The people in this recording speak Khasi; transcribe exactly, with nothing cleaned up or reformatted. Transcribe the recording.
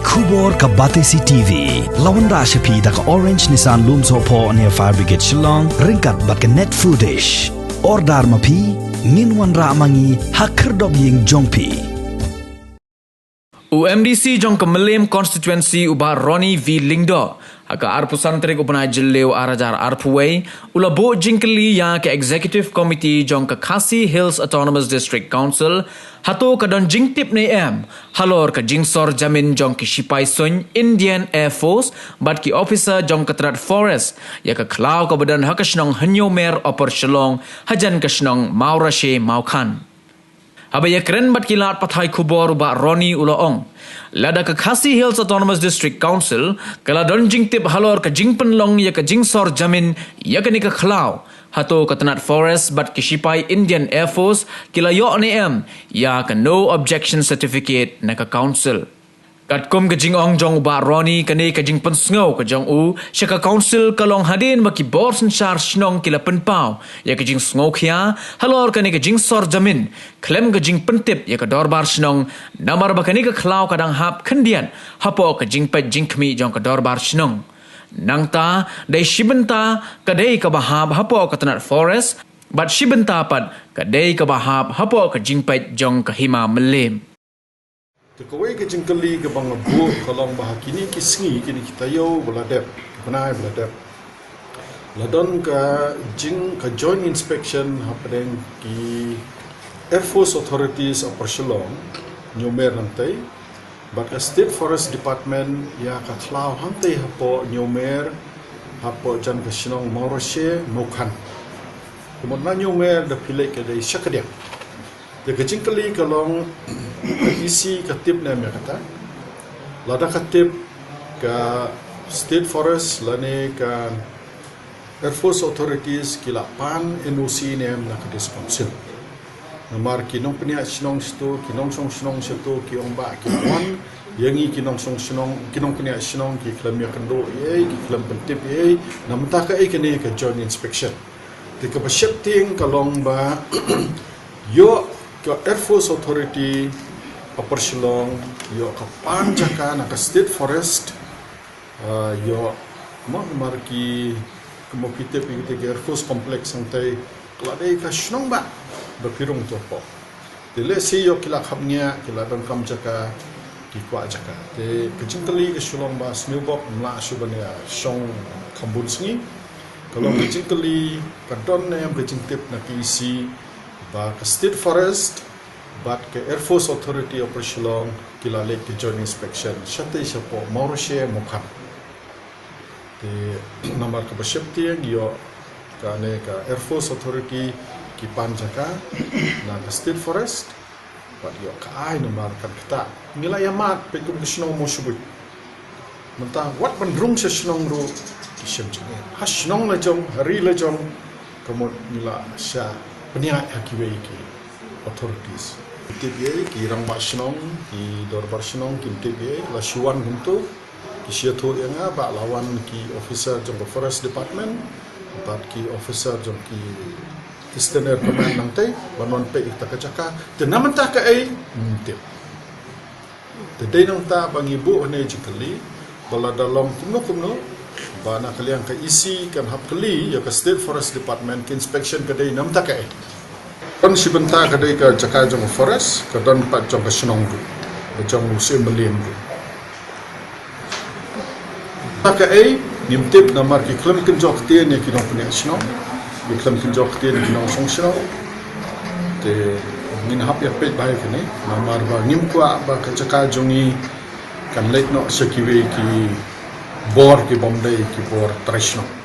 Khubor ka Batesi T V. La wanrah sha phi da ka Orange Nissan Lumsohphoh near Fire Brigade Shillong, ryngkat bad ka Net Foodish. Order ma phi, ngin wanrah ma ngi ha khyrdop ïing jong phi. U M D C jong ka Mylliem Constituency u Bah Ronnie V Lyngdoh, ha ka arphew san tarik u bnai Jylliew ar hajar arphew wei, u la buh jingkylli ïa ka Executive Committee jong ka Khasi Hills Autonomous District Council, hato ka don jingtip ne em halor ka jingsor jamin jong ki shipai suiñ Indian Air Force bad ki officer jong ka tnat Forest ïa ka khlaw kaba don ha ka shnong Hynñiewmer, Upper Shillong, hajan ka shnong Mawrashe Mawkhan. Haba ïakren bad ki lad pathai khubor u Bah Ronnie u la ong, lada ka Khasi Hills Autonomous District Council ka la don jingtip halor ka jingpynlong ïa ka jingsor jamin ïa kane ka khlaw, hato ka tnat Forest bad ki shipai Indian Air Force ki la ïoh ne em ïa ka No Objection Certificate na ka Council? Katkum ka jingong jong u Bah Ronnie, kane ka jingpynsngew ka jong u sha ka Council ka long hadien ba ki bor synshar shnong ki la pynpaw ïa ka jingsngewkhia halor kane ka jingsor jamin khlem ka jingpyntip ïa ka dorbar shnong, namar ba kane ka khlaw ka dang hap khyndiat hapoh ka jingpeit jingkhmih jong ka dorbar shnong. Nangta dei shi bynta ka dei kaba hap hapoh ka tnat Forest bad shi bynta pat ka dei kaba hap hapoh ka jingpeit jong ka Hima Mylliem. Te kawei ka jingkylli kaba nga buh ka long ba ha kine ki sngi, kine ki taïew ba la dep, ki bnai ba la dep, la don ka jing, ka joint inspection hapdeng ki Air Force Authorities Upper Shillong, Hynñiewmer nangtei, bad ka State Forest Department ïa ka khlaw hangtei hapoh Hynñiewmer, hapoh jan ka shnong Mawrashe Mawkhan. Kumno na Hynñiewmer da phi leit ka dei sha kadiang. Te ka jingkylli ka long, ka E C ka tip ne em ïa kata? Lada ka tip, ka State Forest lane ka Air Force Authorities ki la pan N O C ne em na ka District Council? Namar ki nongpynïaid shnong shato, ki nongshong shnong shato ki ong ba ki wan ïa ngi ki nongshong shnong, ki nongpynïaid shnong ki khlem ïakynduh ei, ki khlem pyntip ei. Na mynta kaei kane ka joint inspection? Te kaba sheptieng ka long ba ïoh ka Air Force Authority Upper Shillong ïoh ka pan jaka na ka State Forest, ah, ïoh, mo, namar ki, kumno phi tip, ïa ka Air Force Complex hangtei ka la dei ka shnong ba, ba phi rung to hapoh. Te lehse ïoh ki la khapngiah, ki la donkam jaka, ki kwah jaka. Te ka jingkylli ka shu long ba sniewbok, ym lah shuh ban ïa shong kham bun sngi. Ka long ka jingkylli, ka don ne em ka jingtip na ka E C ba ka State Forest bad ka Air Force Authority Upper Shillong ki la leit ka joint inspection shatei shapoh Mawrashe Mawkhan. Te namar kaba sheptieng ïoh kane ka Air Force Authority ki pan jaka na ka State Forest, bad ïoh ka ai namar kan kata ngi la ïa mad peit kum ka shnong Mawshbuit. Mynta wat ban rung sha shnong ruh ki shem jingeh. Ha shnong la jong, ha ri la jong, ka mut ngi la shah pynïaid ha kiwei ki authorities. Tip ei, ki rangbah shnong, ki dorbar shnong, kim tip ei, la shu wan kumto, ki shu ïathuh ïa nga ba la wan ki officer jong ka Forest Department bad ki officer jong ki Eastern Air Command nangtei ban wan peit ïa kata ka jaka. Te na mynta kaei, ym tip. Te dei nangta ba ngi buh hangne jingkylli ba lada long kumno kumno ba na ka liang ka E C kan hap kylli ïa ka State Forest Department, ka inspection ka dei na mynta kaei. Don shi bynta ka dei ka jaka jong ka forest, ka don pat jong ka shnong ruh, ka jong u Syiem Mylliem ruh. Mynta kaei ngim tip namar ki khlem kynjoh ktien ïa ki nongpynïaid shnong, ki khlem kynjoh ktien ïa ki nongshong shnong. Te ngin hap ïa peit bha ïa kane namar ba ngim kwah ba ka jaka jong ngi kan leit noh sha kiwei ki bor kibym dei ki bor trai shnong.